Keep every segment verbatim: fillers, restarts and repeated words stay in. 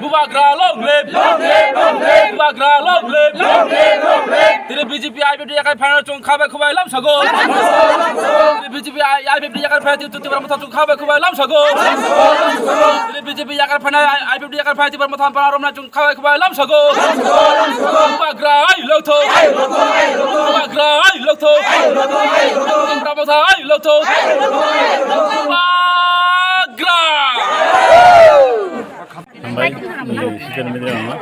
Bubagra long live! Bubagra long live! Tini B J P I P F T yakarwi phainai chwng khabai khubai lamsago. Tini B J P I P F T yakarwi phainai Tipra Motha chwng khabai khubai lamsago. Tini B J P yakarwi phainai I P F T yakarwi phainai Tipra Motha para romna chwng khabai khubai lamsago. Bubagra ai lokthok. Bubagra ai lokthok. Tipra Motha ai lokthok. Bubagra. Hambai, eh, social media rokno.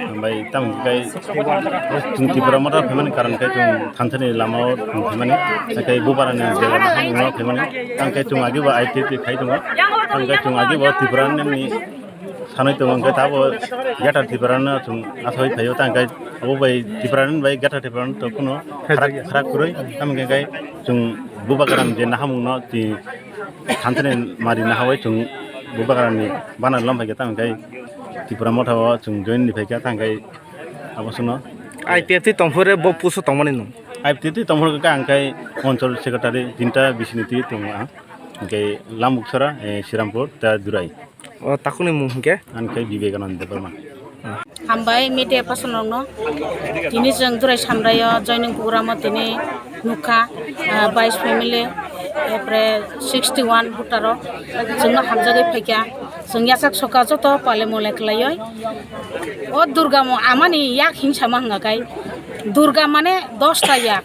Hambai, tamo khe kai, chwng Tipra Motha phaimani karon khe chwng thanthani lamao chwng phaimani, tei Bubagrani jagao phaimani. Tamo khe chwng agi bo I T T khai tongo. Tamo khe chwng agi bo Tipra ni sanwi tongo, hwnkhe tabo Greater Tipra no chwng asoi phaio, tamo khe abo bai Tipra ni bai Greater Tipra no to kuno kharak, kharak kwrwi. Tamo khe kai chwng Bubagrani je nahamung no twi thanthani mari nahawi chwng Bubagrani banner lom phaikha, tamo khe Tipra Motha o chwng join ni phaikha, tamo khe abo sono. I P F T tongphuru bo puso tongmani no? I P F T tongphuru khe ang khe Anchal Secretary tinta bisini twi tongo ang. Hwnkhe Lambuksara, eh, Srirampur, ta Durai. O takhukni mung hwnkhe? Ang khe Vivekananda Debbarma. Hambai media person rokno. Tini chwng Durai Samraio joining program o tini nukha, ah, bais family, epre sixty one voter rok chwngno hamjagwi phaikha. Chwng yachak soka joto pale mole khlaioi. O Durga mo amani yak hinsama hwnga kai. Durga mane dosta yak.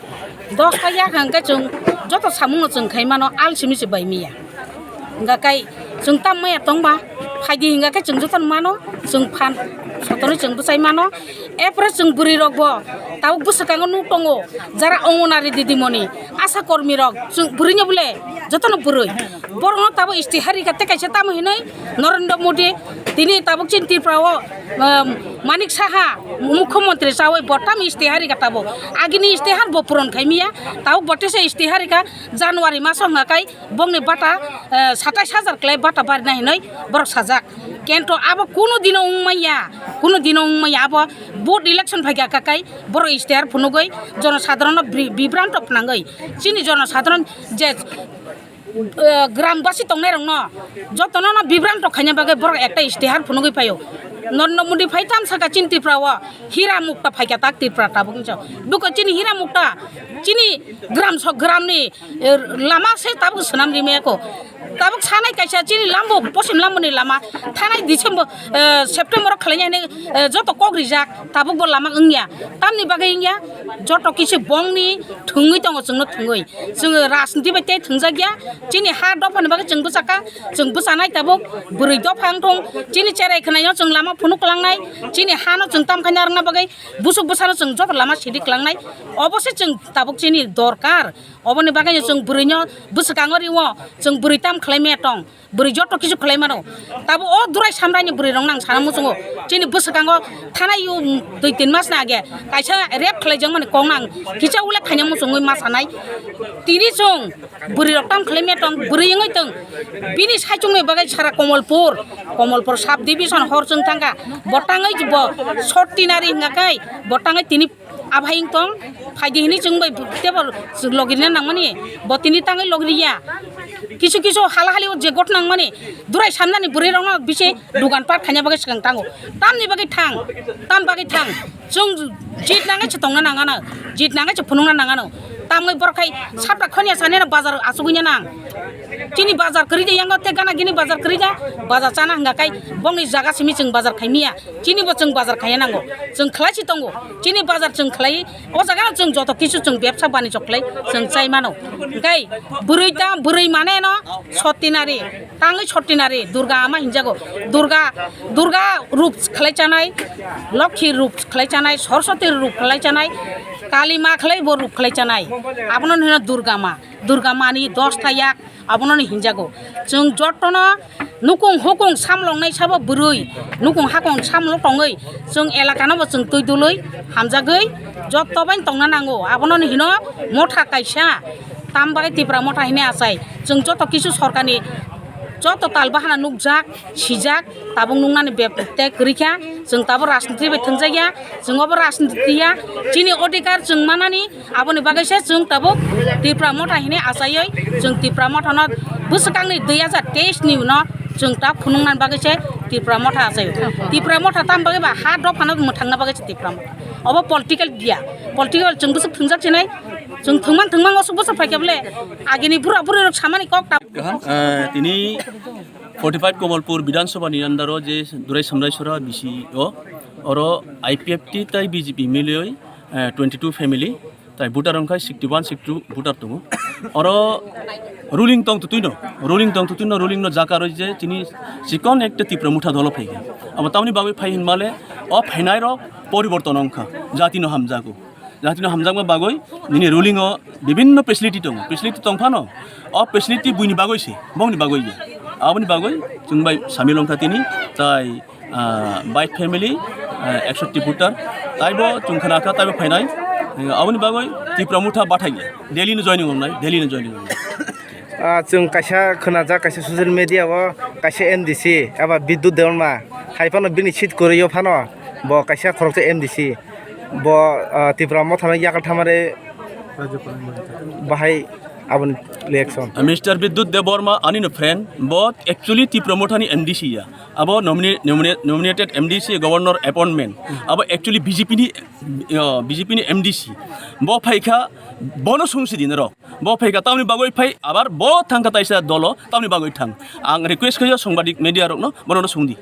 Dosta yak hwnkhe chwng joto samungno chwng khai mano, alsimi se bai miya. Hingka kai chwng tam maya tongba, phaidi hingka khe chwng jotono mano, chwng phan sotonwi chwng bwchai mano. Epore chwng bwrwi rokbo tabuk bwswkango nuk tongo, jara Anganwadi didimoni, asha kormi rok, chwng bwrwino bole jotono bwrwi. Borokno tabuk istiharika tei kaisa tamo hinwi Narendra Modi tini tabuk chini Tripura o, um, Manik Saha mukhyamantri chawi bo tam istiharika tabuk. Agini istihar bo puron khai miya, tabuk bo tesa istiharika January maso hwnga kai bongni bata, eh, satais hajar klai bata barina hinwi borok sajak. Kento abo kuno dino wngmaya, kuno dino wngmaya abo vote election phaikha kakai borok istihar phunugwi jonosadharono bri-, bibranto phnangwi. Chini jonosadharon je, eh, grambashi tongnairokno jotono no bibranto khaina bagwi borok ekta istihar phunugwi phaio. Narendra Modi phai tam saka chini Tripura o hira mukta phaikha tak Tripura tabuk hinwi. Buko chini hira mukta, chini gram so gramni eh, lama se tabuk swnam rimaya ko. Tabuk sanai kaisa chini lambo, posim lamboni lama thanai December, eh, September o khwlainai hinwi, eh, joto kok rijak, tabuk bo lama wngya. Tamni bagwi wngya, joto kisi bongni thwngwi tongo chwngno thwngwi. Chwng rajniti bai tei thwngjak ya, chini ha dophani bagwi chwng bwchaka, chwng bwchanai tabuk bwrwi dopha wngthong, chini cherai khwnaino chwng lama phunuk kwlangnai, chini hano chwng tam khaina rwna bagwi busuk bwsano chwng joto lama sidi kwlangnai. Obo se chwng tabuk chini dorkar. Oboni bagwi no chwng bwrwino bwswkango rio, chwng bwrwi tam khlai maya tong, bwrwi joto kisu khlai mano. Tabuk o Durai Samraini bwrwi rokno ang sana muchungo, chini bwswkango thanai o dui tin mas ni age kaisa rape khlai jak mani kok nang kisa ulak khaina muchungwi ma sanai. Tini chwng bwrwi rok tam khlai maya tong, bwrwi wngwi tong, bini saichung ni bagwi sara Komolpur, Komolpur sub division hor chwng thangkha, bo tangwi bo sot tinari hwnga kai, bo tangwi tini Aphai wng tong, phaidi hinwi chwng bai tebo logirina nangmani, bo tini tangwi logiriya. Kisu kisu hala hali o je got nangmani, Durai Samnani bwrwi rokno bisi dugan par khaina bagwi swkang tango. Tamni bagwi thang, tam bagwi thang. Chwng jit nangwi se tongna nangano, jit nangwi se phunukna nangano. Tamwi borok khai sapta khoniya sanina bazar asugwina nang. Chini bazar kwrwi de yango te gana gini bazar kwrwi da, bazar chana hwnga kai bongni jaga simi chwng bazar khaimiya. Chini bo chwng bazar khaiya nango. Chwng khlai si tongo. Chini bazar chwng khlai. O jaga no chwng joto kisu chwng bebsa bani chok khlai chwng chai mano. Hwnkhe bwrwi ta, bwrwi mane no sot tinari. Tangwi sot tinari. Durga ama hinjago. Durga, Durga rup khlai chanai. Lokhi rup khlai chanai. Saraswati rup khlai chanai. Kali ma khlai bo rup khlai chanai. Abono hino Durga ma. Durga mani dos ta yak. Abono hinjago. Chwng jotono nukung hukung samlongnai sabo bwrwi, nukung hakung samlok tongwi, chwng elakano bo chwng twi dului hamjagwi joto bai tongna nango. Abono hino motha kaisa, tam bagwi Tipra motha hini achai. Chwng joto kisu sorkarni joto tal bahana nukjak, sijak, tabuk nuknani bek tek kwrwi kha. Chwng tabuk rajniti bai thwngjak ya, chwng obo rajniti ya. Chini odhikar chwng manani, aboni bagwi se chwng tabuk Tipra motha hini achaiwi chwng Tipra mothano bwswkangni dui hazar teis ni no Chwng ta phunukna bagwi se Tipra Motha achai. Tipra Motha tam bagwi ba ha dophano mwthangna bagwi se Tipra Motha. Obo political giya. Political chwng bwswk thwngjak sinai. Chwng thwngman thwngman osuk bwswk phaikhe bole agini bura buri rok samani kok ta. Kaham, eh, tini forty five Kobolpur Bidhan Sabha ni under o je Durai Samraisora B C o, oro I P F T tai B J P milioi, eh, twenty two family, tai voter wngkha sixty one, sixty two voter tongo. Oro ruling tong tutui no, ruling tong tutui no, ruling no jaka roi je tini chikon ekta Tipra Motha dolo phai kha. Abo tamni bagwi phai hinmale, o phainai rok poriborton wngkha, jati no hamjago. Jati no hamjakma bagwi nini ruling o bibinno facility tongo, facility tong phano o facility buini bagwi se, bongni bagwi ya. Aboni bagwi chwng bai samil wngkha tini, tai ah, bike family, ah, ekshoti voter, taibo chwng khna kha, taibo phainai. Eh, aboni bagwi Tipra Motha bathai, Delhi no joining wngnai, Delhi no joining wngnai. Ah, chwng kaisa khwnajak, kaisa social media o kaisa M D C eba Bidyut Debbarma hai phano bini seat kwrwi o phano bo kaisa khoroksa M D C, bo, ah, Tipra Motha no yakal thamare bahai aboni reaction. Mister Bidyut Debbarma ani no friend, bo actually Tipra Motha ni M D C ya. Abo nomini-, nomini-, nominated M D C, governor appointment. Abo actually B J P ni, uh, B J P ni M D C. Bo phaikha, bono sungsi din ro. Bo phaikha, tamni bagwi phai, abar bo thangkha taisa dolo, tamni bagwi thang. Ang request khayo songbadik media rokno, bono sungdi.